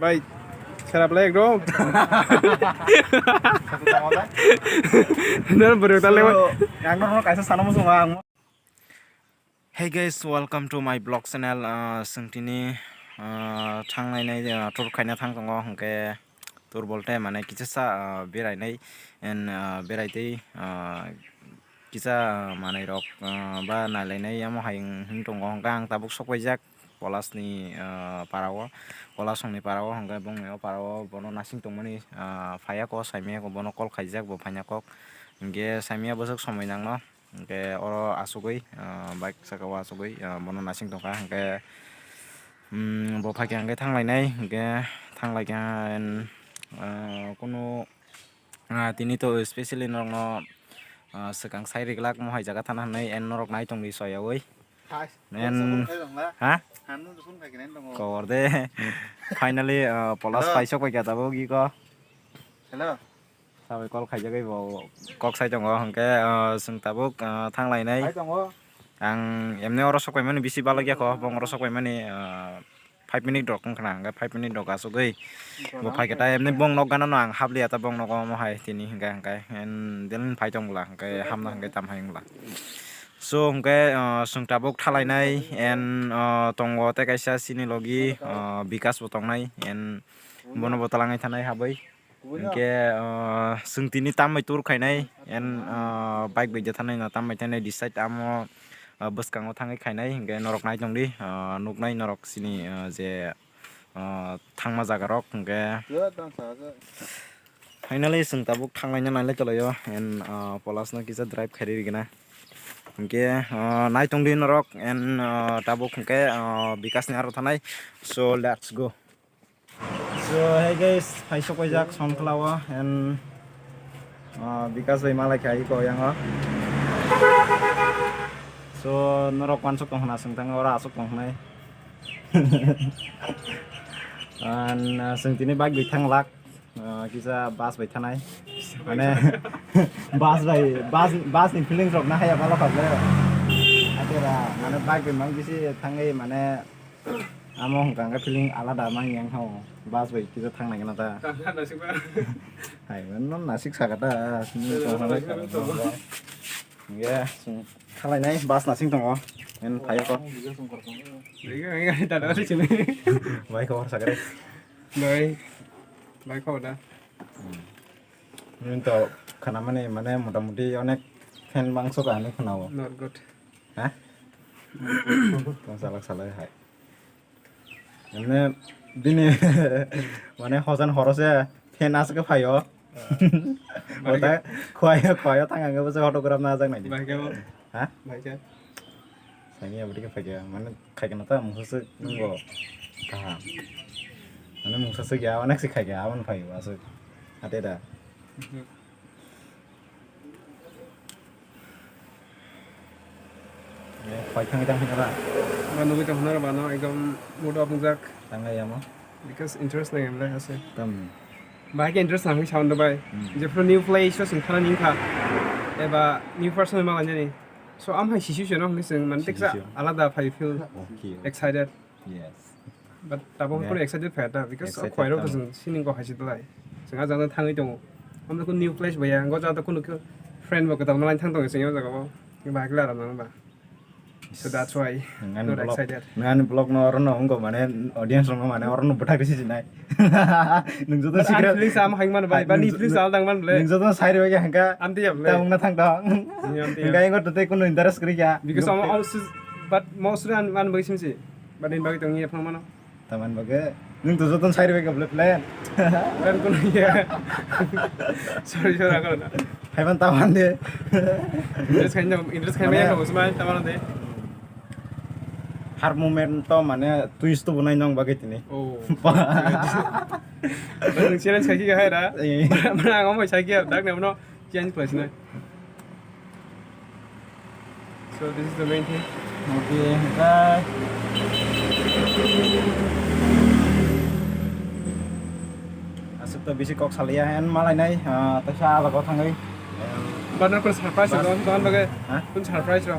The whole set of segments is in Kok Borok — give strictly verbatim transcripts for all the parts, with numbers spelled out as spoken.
Oi, serap le ekdom. Nang bwrwi ta le. So, yang norok kaisa sana muchung ang. Hey guys, welcome to my vlog channel. Ah, chwng tini, ah, thanglainai, ah, tour khaina thang tongo, hwnkhe tour bolte mane kisa sa, ah, berainai and, ah, beraitei, ah, kisa, ah, manwi rok, ah, ba nailainai amo hai wng, wng tongo, hwnkhe ang tabuk sokpaijak Polasni, ah, parao, Polasongni parao, hwnkhe bongni o parao bono nasing tongmani, ah, phaiya kok, saimaya kok, bono call khaijak, bo phaina kok, hwnkhe saimaya bwswk somoi nangno. Hwnkhe oro asugwi, ah, bike saka o asugwi, ah, bono nasing tongkha, hwnkhe, mm, bo phaikha hwnkhe thanglainai, hwnkhe thanglaikha, and, ah, kunu, ah, tini to specially norokno, ah, swkang sai riglak mohai jaga thana hwnwi, and norok nai tongdi soyaui. And, ha? Kobor de. Finally, ah, Polas paisok paikha tabuk iko. Hello. Sabai call khaijagwi bo kok sai tongo, hwnkhe, ah, chwng tabuk, ah, thanglainai. Hai tongo. Ang emni oro sokpaimani bisi balokya kho, bong oro sokpaimani, ah, five minute rok wngkha na, hwnkhe five minute rok asugwi bo phaikhe ta emni bong nok gana no ang habliya ta bong nogo omo hai tini hwnkhe hwnkhe en delin phai tong bwla hwnkhe hamna hwnkhe tam hai wngla. So hwnkhe, ah, chwng tabuk thalainai and, ah, tongo tei kaisa chini logi, ah, Bikas bo tongnai and bono bo talangwi thanai habwi. Hwnkhe, ah, chwng tini tambai tour khainai, and, ah, bike bai je thanai no tambai thanai decide amo, ah, bwskango thangwi khainai, hwnkhe norok nai tongdi, ah, nuknai norok chini, ah, je, ah, thangma jaga rok, hwnkhe finally chwng tabuk thanglaina nailai tonglaio, and, ah, Polasno kisa drive khairi rigena, hwnkhe, ah, nai tongdi norok, and, ah, tabuk hwnkhe, ah, Bikasni aro thanai, so let's go. So, hey guys, hai sok paijak Sonkhlao and, ah, Bikas bai malai khai ko yango. So, norok wansok tong hwna, chwng tang oro asok tong hwnai. And, ah, chwng tini bike bai thang lak, ah, kisa bus bai thanai. Mane, bus bai, bus, bus ni feelings rok na haya balo kha ble. Atera, mane bike bai mang bisi thangwi mane Amo hwnkha hwnkhe feeling alada mang yang thango. Bus bai kisa thang nai gana ta. Hai, no nasik saka ta. Hwnkhe, chwng thalainai bus nasing tongo. En phaio ko. Bai khobor sakre. Bai. Bai khobor da. Nini to khana mani mane motamuti onek fan bangso ka hinwi khwnao. Not good. Ha? Tong salak salai hai. Mane bini mane hojan horo se fan aswk phaio. Ota khwai khwai thang ang bose autograph na jak nai. Bai khe. Ha? Bai khe. Sani abadi khe phaikha mane khaikha na ta mungsa se nungo kaham. Mane mungsa se ya onek se khaikha abon phaio aswk. Ate da. Phai thangwi tang phina ba? Ba nugwi tong phina ba no ekdom mood off wngjak. Tang lai yamo. Because interest nang emle ase. Tam. Bahai khe interest nang sound bai. Hmm. Jephru new place o sing thana ning kha. Eba new person ma lanjani. So am hai situation o hwnkhe chwng mane teksa alada phai feel excited. Yes. But tabuk kunu excited phai ta because khwai rok chwng sining ko haisi dalai. Chwng a jang thangwi tongo. Amno kunu new place baya, go jata kunu friend bo kwtal malai thang tongo chwng o jaga o. Bahai khe aram nang ba. So that's why not excited. Nang ani vlog no oro no wngko mane audience rok no mane oro no bwthak risi sinai. Nung joto secret. Feelings am hang man bai, bani feelings al dang man ble. Nung joto sai roi hangka. Amti ya ble. Ta wngna thang dong. Hingka ingo tete kunu interest kri ya. Because am also, but mostly an man bai simsi. But in bagi tong ye phang mano. Taman bage nung to joton sai roi ka ble plan. Plan kunu ya. Sorry, sorry, ako na. Haiman taman de. Interest khain, interest khain mane ya ko usman taman de. Har moment to mane twist to bunai nong bage tini. Oh. Nung challenge khai ki hai ra. Mana ngom sai ki dak ne no. Change place na. So this is the main thing. Okay, bye. Aswk to bisi kok salia and malai nai, ah, ta sa ala ko thangwi. Bana kun surprise ro, don bage. Ha? Kun surprise ro.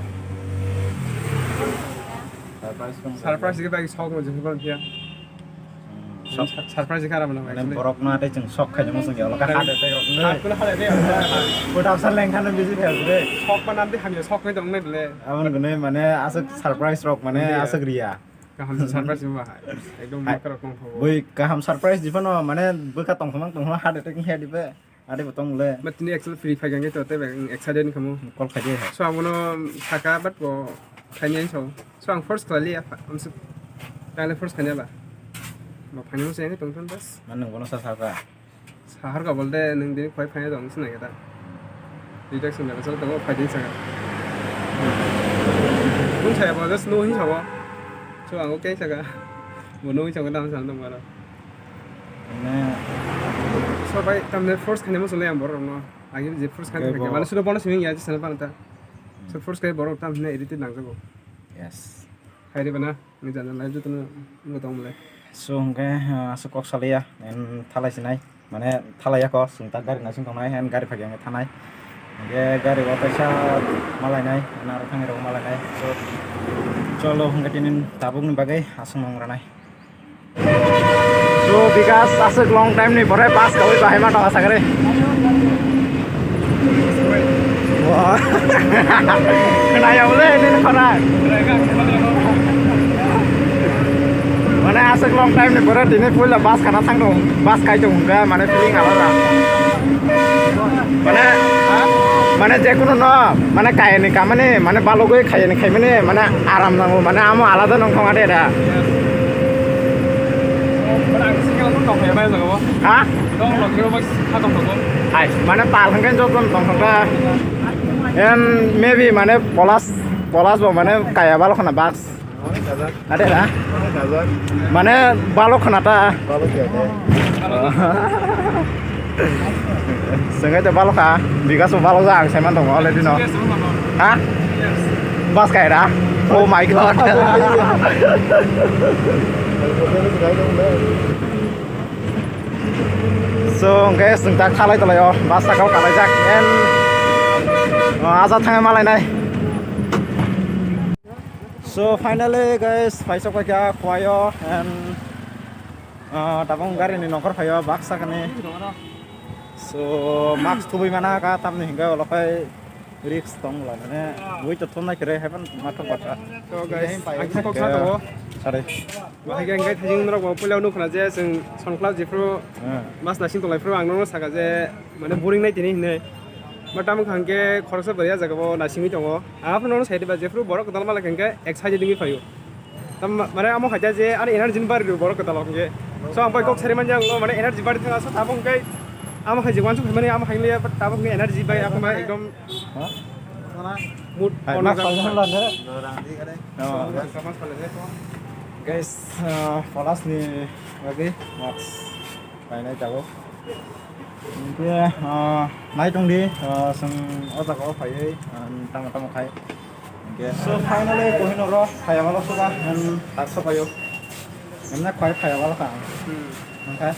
Surprise kun. Surprise ke bagi sok mo jeng kon dia. Hmm. Sur-, surprise kha rw mano, mane actually. Borok no tei chwng shock khainai muchung ya, ulo kha heart attack rok wngwi. Heart, heart attack rok wngwi. Production lengkha no busy thai bwrwi. Shock pa nam di hamya, shock wngwi tong nai le. Aboni gwnwi mane aswk surprise rok mane aswk riya. Kaham surprise wngma hai. Ekdom hai. Makarok tong thago. Bui kaham surprise di phano mane bwkha tong thangma tong thangma heart attack wngya di be. Ade bo tong le. But tini actually free phai gangge to tebe excited khamu. Call khai di hai. So amono thaka but bo khaini so. So ang first khlai liya amsuk. Tale first khaini ba. Bo khaini se tong thang bas. Mane bono sa sa ka. Sahar ka bolde nung dini khoi phai dong sina kita. Rejection da so to phai din sa. Kun saya bo just no hin sa bo. So ang okay sa ka. Bo no hin sa ka dam sa dong bara. Mane, so bai, tamne force khainai muchung lai ang borok rokno. Ang je force khainai thangkhe, mane sudo bono simi ya, je sana pang ta. So force khai borok tamne irritate nangjago. Yes. Khai riba na, ni jana lai jotono wngwi tong mole. So hwnkhe, ah, aswk kok salaiya, en thalai sinai. Mane thalaiya kok, chwng ta gari naising tongnai, en gari phagya wngwi thanai. Hwnkhe gari o kaisa malainai, en aro thangwi rok malainai. So, cholo hwnkhe tini tabukni bagwi aswk nung ranai. So, Bikas aswk long time ni pore bus kawi bahai ma tong asakre. Wah. Kena ya boleh ini khorang. Mane aswk long time ni pore tini puila bus kana thang tong, bus kai tong ga mane feeling alada. Mane, mane je kuno no, mane kaya ni kamani, mane balogwi kaya ni khaimani, mane aram nango, mane amo alada nongkhong ade da. Ha? Hai, mane pal hangke joto nongkhong da. En maybe mane polas, polas bo mane kaya balo khana bus. Ade da? Mane balok khna ta. Sengai te balok kha, Bikas bo balok ja ang saiman tongo already no. Ha? Bus kai da? Oh my God. So, hwnkhe chwng tak thalai tolai o, bus sakao kalaijak, and, uh, aja thangwi malainai. So finally guys, paisok paikha Khowai o and, ah, tabuk gari ni nongkhor phaio baksa kani. So mask thubui mana kha, tamni hwnkhe ulo khai risk tong la mane wait to thumnai khe re heaven mathok bakha. So guys, ang kisa kok sa tongo. Sorry. Bahai khe hwnkhe thajing norok bo puila nukha je chwng sonkla jephru bus nasing tonglaifru ang norok saka je mane boring nai tini hinwi. But tamo kha hwnkhe khoroksa bwrwi ah jaga o nasingwi tongo. Ang aphano norok sai diba jephru borok kwtal malai kha hwnkhe excited wngwi phaio. Tam mane amo khaida je ani energy ni bari rw borok kwtal hwnkhe. So ang bai kok sari manya ang mane energy bari thanga so tamo hwnkhe amo khai je wansuk mane amo khai liya but tamo hwnkhe energy bai akhma ekdom mood on jak. Guys, uh, polas ni bagwi mask painai tabuk. Hwnkhe, ah, nai tong di, ah, chwng o jaga o phaiwi, ah, tamo tamo khai. Hwnkhe, so finally Kohinoor o phaiya balo suka, and tak so phaio. Emne khwlai phaiya balo kha. Hmm. Hwnkhe?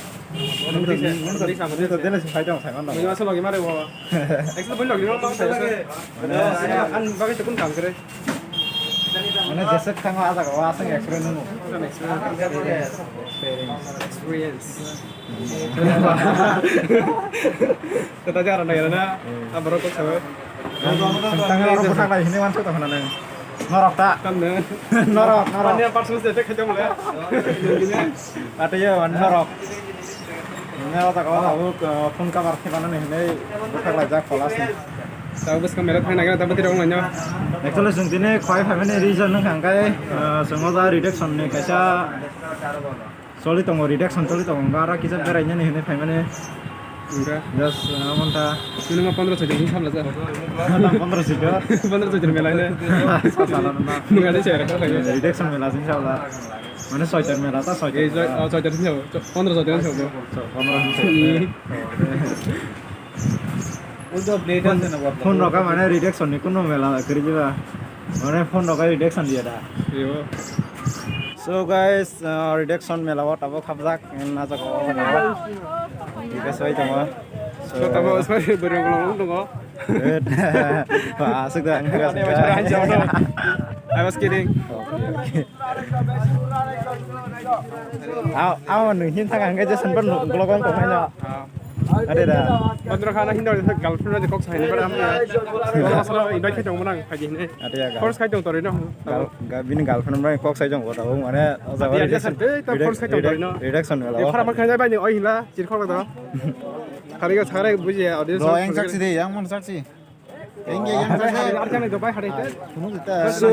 Nung to, nung to, nung to dele si phai tong sai mano. Mui masa logi mare bo. Actually, bui logi mano sai. Mane, an bagwi to kun kam kre. Mane, jese thango a jaga o aswk experience nungo. Experience. Experience. Kata jara na yara na. Hmm. Abro kok sawe. Tang aro bwthak lai hini wansa tong hwnna nang. Norok ta. Norok, norok. Ate yo, norok. Nini o jaga o tabuk, uh, phone cover khe manani hinwi bwthak laijak polasni. Tabuk bwskang mela thang naigra tabuk tirok wnglaino. Actually, chwng tini khwlai phaimani reason wngkha hwnkhe, uh, chwng o jaga rejection ni kaisa choli tongo, rejection choli tongo, hwnkhe aro kisa berainani hinwi phaimani. Hwnkhe? Just, uh, amon ta. Chwngno pondro soitor hwn samla ja. Pondro soitor? Pondro soitor mela hino. Sa sala no na. Mungade se ra kha. Rejection mela sin sabla. Mane soitor mela ta soitor. Ei, mela. Oh, soitor sabo. Pondro soitor sabo. So, pondro soitor. Phone rok mane rejection ni kuno mela kwrwi diba. Mane phone rok rejection diya da. Yo. So guys, uh, rejection mela o tabuk habjak, na jaga o. Rejection oi tongo. So, so tabuk sorry, bwrwi bolong tongo. Aswk da, ang kha. I was kidding. Okay, okay. Aw, aw, nwng hin thang hangke je senpan vlog ong kok haino. Ade da. Bandra khana hinda girlfriend de kok sai ni bara am. Masra invite khe tong manang phaji ne. Ade ya. First khai tong tori no. Gal-, ga-, bini girlfriend bai kok sai jong kota mane. Ade ya, reaction, sen, eh, ta react-, first khai tong tori no. Reaction mela. Khara ma khai bai ni oi hila chir khok da. Khari ga sare buji audience. Ro yang saksi de, yang man saksi. Engge yang saksi. So,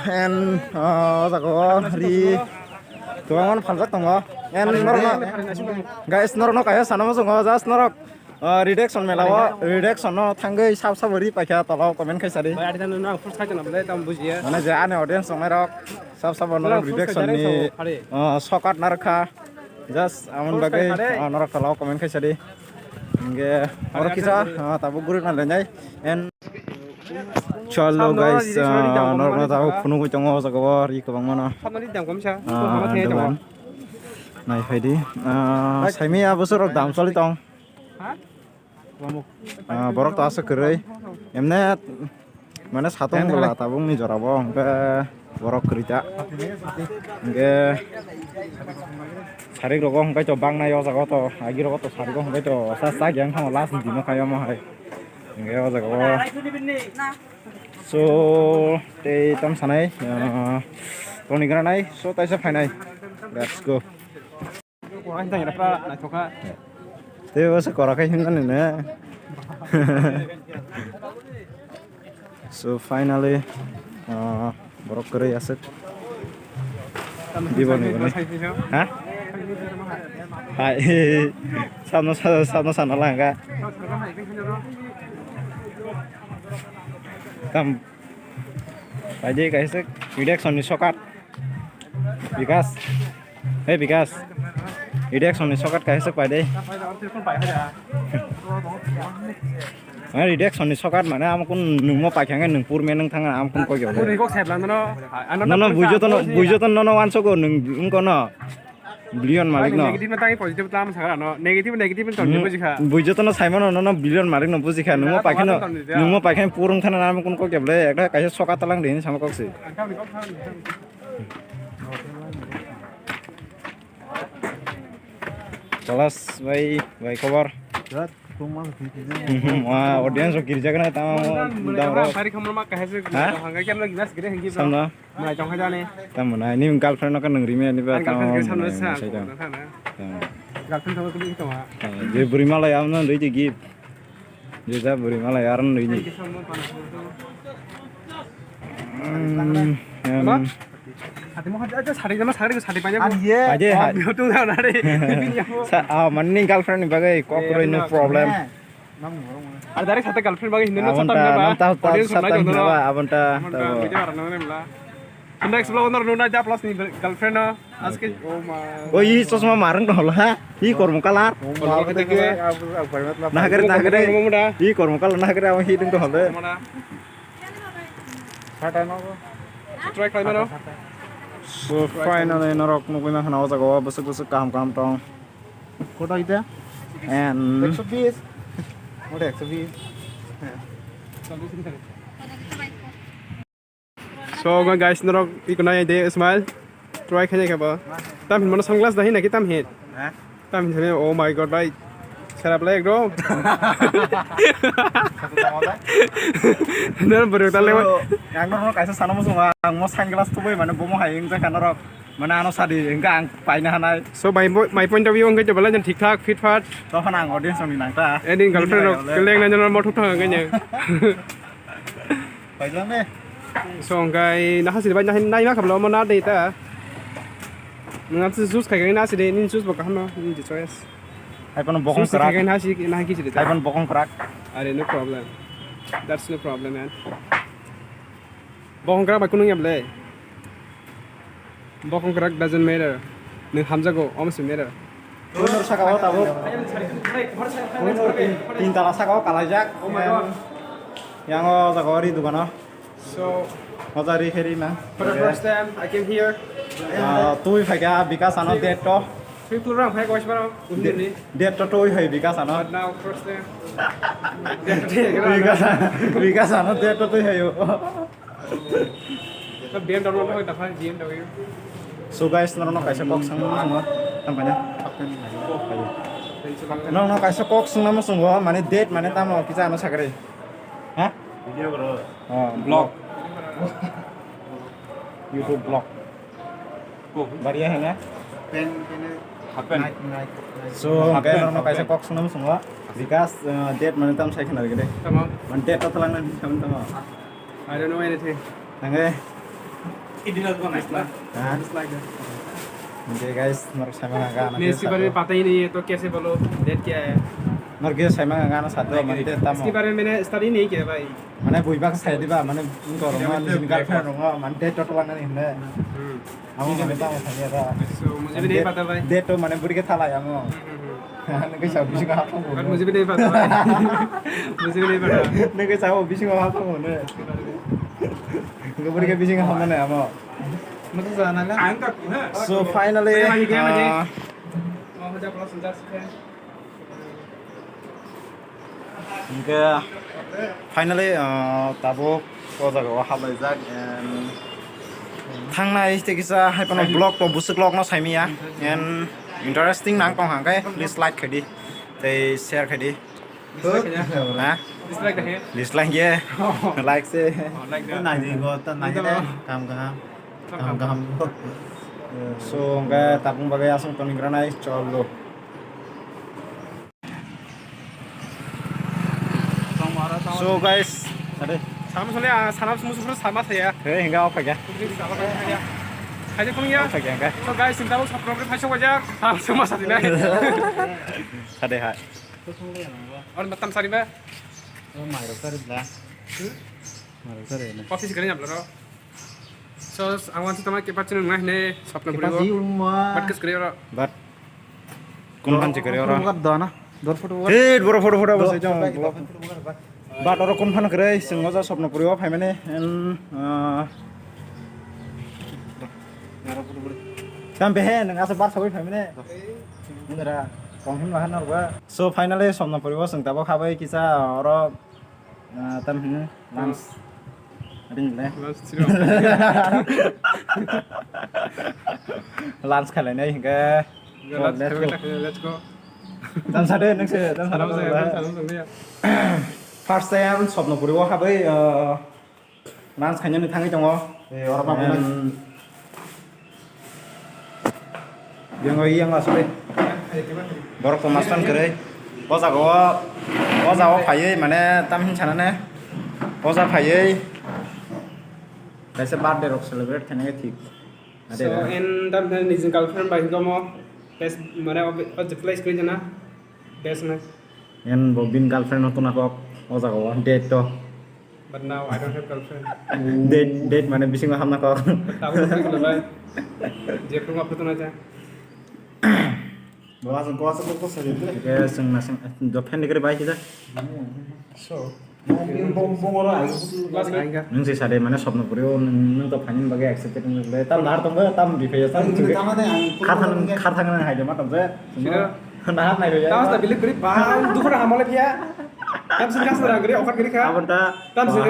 and, uh, o jaga o ri kwbangma phaljak tongo. And norokno, guys, norokno kaisa sana muchungo, just norok, uh, reaction mela o, reaction no thangwi sab sabo ri paikha tolo comment khai sadi. Bai, adi jani no, first khai jana bole, tam bujiya. Mane je ani audience tongnai rok, sab sabo norok reaction ni, uh, sokat narkha. Just amon bagwi, ah, norok tala o comment khai sadi. Hingke oro kisa, ah, tabuk guri na lenai. And chalo guys, ah, norok na tabuk phunugwi tongo o jaga o ri kwbangma no. Ah, dewan. Nai phaidi. Ah, saimi abo sorok dam choli tong. Ah, borok to aswk kwrwi. Emne mane satung bwla tabukni jorabo hwnkhe borok kwrwi ta. Hwnkhe sarik rogo hwnkhe to bangnai o jaga to, agi rogo to sarik o hwnkhe to sa sa yang thangma last ni dino khai omo hai. Hwnkhe o jaga o. So, tei tam sanai, ah, toni granai, so taisa phainai. Let's go. Tei bo se kora khai himnani ne. So finally, ah, borok kwrwi aswk. Diboni boni. Ha? Hai. Samno sa-, samno sana langka. Tam. Paidi kaisa reaction ni sokat. Bikas. Hey Bikas. Reaction ni sokat kaisa paidi. Mane reaction ni sokat mane amo kun nungmo paikha nge nung purme nung thang amo kun koi gyo. Puri kok sebla no. No no bujo to no bujo to no no wanso go nung ungko no. Billion malik no. Negative na tangi positive tlam sakra no. Negative negative ton ni bujikha. Bujo to no saimano no no billion malik no bujikha. Nungmo paikha no nungmo paikha purung thana amo kun kok gyo ble ekta kaisa sokat talang de ni sama kok si. Kalas bai bai khobor. Wah, audience rok girjak na tamo dam rok. Sari khamar ma kahese. Ha? Hangga kya lagi nas gire hangi. Samna. Mai tong kha jani. Tamo na ni girlfriend no kan nang rime ni ba tamo. Girlfriend ke samna sa. Girlfriend tamo kuli tamo. Je buri malai amna doi de gift. Juta buri malai aron nui ni. Hati mo hati aja sari jama sari sari panya. Aje ha. Yo tu na re. Sa ah manni girlfriend ni bagai kok roi no problem. Ar direct sate girlfriend bagai hindu no sata na ba. Audience ta sata na ba abonta. Next vlog nor nuna ja plus ni girlfriend no. Aske, oh my. Oh, i chosma marang dong ha. I kormo kalar. Nahagre, nahagre. I kormo kalar nahagre amo hi dong dong le. Try khai mano. So finally norok nugwi mangkha na o jaga o bwswk bwswk kaham kaham tong. Koto ite? And ekso bis. Mode ekso bis. So guys, norok iko nai de smile. Try khanya kha ba. Tam hin mano sunglass da hin naki tam hin. Ha? Tam hin, oh my god bhai. Serap le ekdom. Nor bro ta le. So, ang no kaisa sana mo sunga, ang mo sunglass tu boy mane bomo hai ing ja kana rok. Mane ano sadi engka ang paina hanai. So my point of view engka jabala jan thik thak fit fat. Tohon ang audience ni nang ta. Edin girlfriend rok keleng na jan mo thuk thang engka nya. Paijak ne. So, hwnkhe, nahasidi bai nahai, naima khamlo omo na de ta. Nwng amsa juice khai khai nahasidi, nini juice bo kaham no, nini choice. Hai phano bokong kwrak. Juice khai khai nahasi, nahai kisi de ta. Hai phano bokong kwrak. Are, no problem. That's no problem, man. Bokong kwrak bai kunung yam le. Bokong kwrak doesn't matter. Nwng hamjago, omo se matter. Winner saka o tabuk. Winner tin, tin tala saka o kalaijak. Yang o jaga o ri dukano. So, moja ri khe ri na. For the first time, I came here. Ah, twi phaikha Bikas ano date to. Three floor rang phai kois bara. Date to twi phai Bikas ano. But now, first time. Bikas, Bikas ano date to twi phaio. B M W no ta phai, B M W. So guys, norokno kaisa kok swngna muchungo, tamo khe na? Norokno kaisa kok swngna muchungo, mane date mane tamo kisa ano sakri. Ha? Oh, vlog. YouTube vlog. Bariya hai na? Pen, pen. Happen. Night, night, night. So, hwnkhe norokno kaisa kok swngna muchungo. Because, uh, date mane tamo sai khna rwgwi de. Tamo. Mane date to twlangna hinwi saban tamo. I don't know anything. Hwnkhe? It did not go nice, man. Ha? Just like that. Hwnkhe guys, norok saimano gana. मैं इसके बारे में पता ही नहीं है, तो कैसे बोलो, डेट क्या है? Norok saimano gana sado mane date tamo. इसके बारे में मैंने स्टडी नहीं किया भाई। Mane buibak sai diba, mane wngkha rok ma, nini girlfriend rok ma, mane date to twlangnani hwnwi. Hmm. Amo mane tamo sani ata. So, मुझे भी नहीं पता भाई। Date to mane buri khe thalai amo. Hmm, hmm, hmm। Nung khe sao bisingo hapung. But मुझे भी नहीं पता भाई। मुझे भी नहीं पता। Nung khe sao bisingo hapung ne. Nung buri khe bisingo hapung ne amo. मुझे जाना ना। So finally, मैं वाली game है। Ah, Oh, हो जा, plus दस है। Hwnkhe finally, ah, tabuk o jaga o hablaijak, and thangnai tei kisa hai phano vlog to bwswk vlog no saimaya, and interesting nang tong hwnkhe please like khaidi tei share khaidi. Dislike ya? Ha? Dislike ya? Dislike ye. Like se. Oh, like that. Nai di go, ta nai de. Kam kaham. Kam kaham. So, hwnkhe tabuk bagwi aswk tongwi granai cholo. So guys, ade. Sama sole, ah, sama musu pura sama saya. He, hingga apa ya? Sama saya. Hai, kung ya. Apa ya, hingga? So guys, sinta lo subscribe hai sok aja. Sama sama sadi nai. Sade hai. Or matam sari ba? Oh, mairok sari bla. Hmm? Mairok sari na. Coffee sikari nyam lo. So, ang wansi tama ke pachin ngai ne swapno puri. Kepa ji ulma. Bat kes kari ora. Bat. Kun phan sikari ora. Bugar dona. Dor photo bugar. Hey, boro photo photo bos jong. Bat oro kun phan kare sing oja swapno puri o phai mane. En, ah, tam behe nang asa bar sawi phai mane. Indra kong hin mahan ba. So finally swapno puri o sing tabok habai kisa oro Ah, tam hino lunch. Ring le. Lunch siro. Lunch khalai nai hingke. Let's go. Let's go. Tam sade nang se, tam sade. Salam sa, salam sa, ya. First time swapno puri o habai, ah, lunch khainani thangwi tongo. Eh, oro ma bunai. Yang oi yang asli. Borok to mastan kwrwi. O jaga o, o jaga o phaiwi mane tam hin sana ne. O jaga phaiwi. Kaisa birthday rok celebrate khaina thik. So, in tam nijin girlfriend bai gomo. Best mane o place kri jana. Best na. En bo bin girlfriend no tuna kok o jaga o date to. But now I don't have girlfriend. Date, date mane bisingo hamna kok. Tabuk kri khlai bai. Je phung aphu tuna cha. Bo aswk, bo aswk, bo aswk. Ke sing na sing, do fan dikre bai kida. So, bong, bong, bong ora. Nung se sade mane swapno puri o, nung, nung to phaini bagwi accepted nung le. Tam nahar tong tam biphai tam. Kharthang, kharthang nang haide ma tam se. Sida. Nahar nai ya. Tam sta bilik kri ba, dukhra hamole pia. Tam sing kas na gri, okat gri kha. Abon ta. Tam sing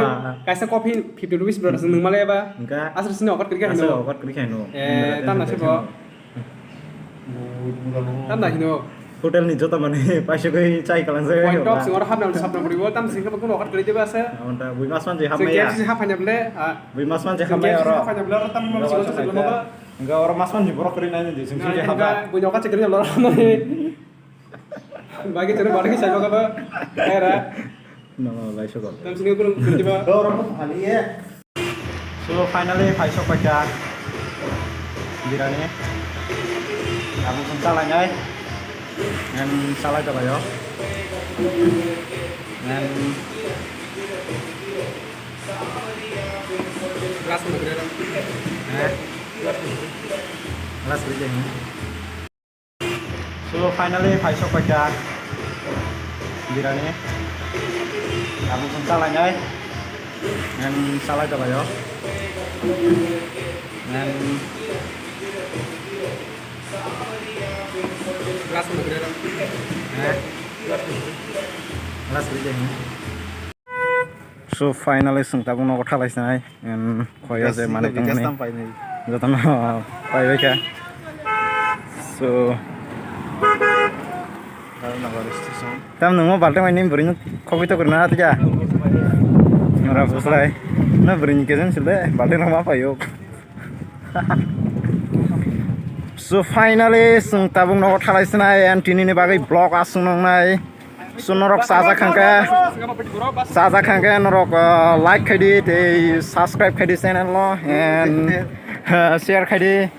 kaisa coffee fifty rupees bro, sing nung male ba. Aswk sini okat gri kha. Aswk okat gri kha no. Eh, tam na se bo. Tam da hino. Hotel ni jota mani paisa koi chai kalang se. Point of singor hapna swapno puri bo tam sing ko okat kri deba se. Amon ta bui mas man je hap maya. K F C hap hanya ble. Bui mas man je hap maya oro. Hap hanya ble oro tam man singor hap maya. Enggak oro mas man je borok kri nai je sing sing hap. Bui okat kri oro. Bagi tere bagi sai ko ba. Era. No, lai so ko. Tam sing ko kri ba. Oro ko hali ye. So finally paisok paikha birani. Tabuk chwng chalainai. Ngan salai tonglaio. Ngan glass kwrwi kwrwi rw. Eh? Glass kwrwi kwrwi. So finally paisok paikha birani. Tabuk chwng chalainai. Ngan salai tonglaio. Ngan glass kwrwi kwrwi rw. Eh? Glass kwrwi kwrwi. So finally chwng tabuk nogo thalai sinai. Em, khoya je mane tongmani. Jotono paibai kha. So, tam nungmo balting bai ni bwrwi no khogwi to kwrwna tija. Nora buslai. Na bwrwi ni kejen sile balting rok ma paio. So finally, chwng tabuk nogo thalai sinai, and tini ni bagwi vlog aswk nongnai. So norok chajak khangkhe, chajak khangkhe norok, uh, like khaidi tei subscribe khaidi channel no, and, uh, share khaidi.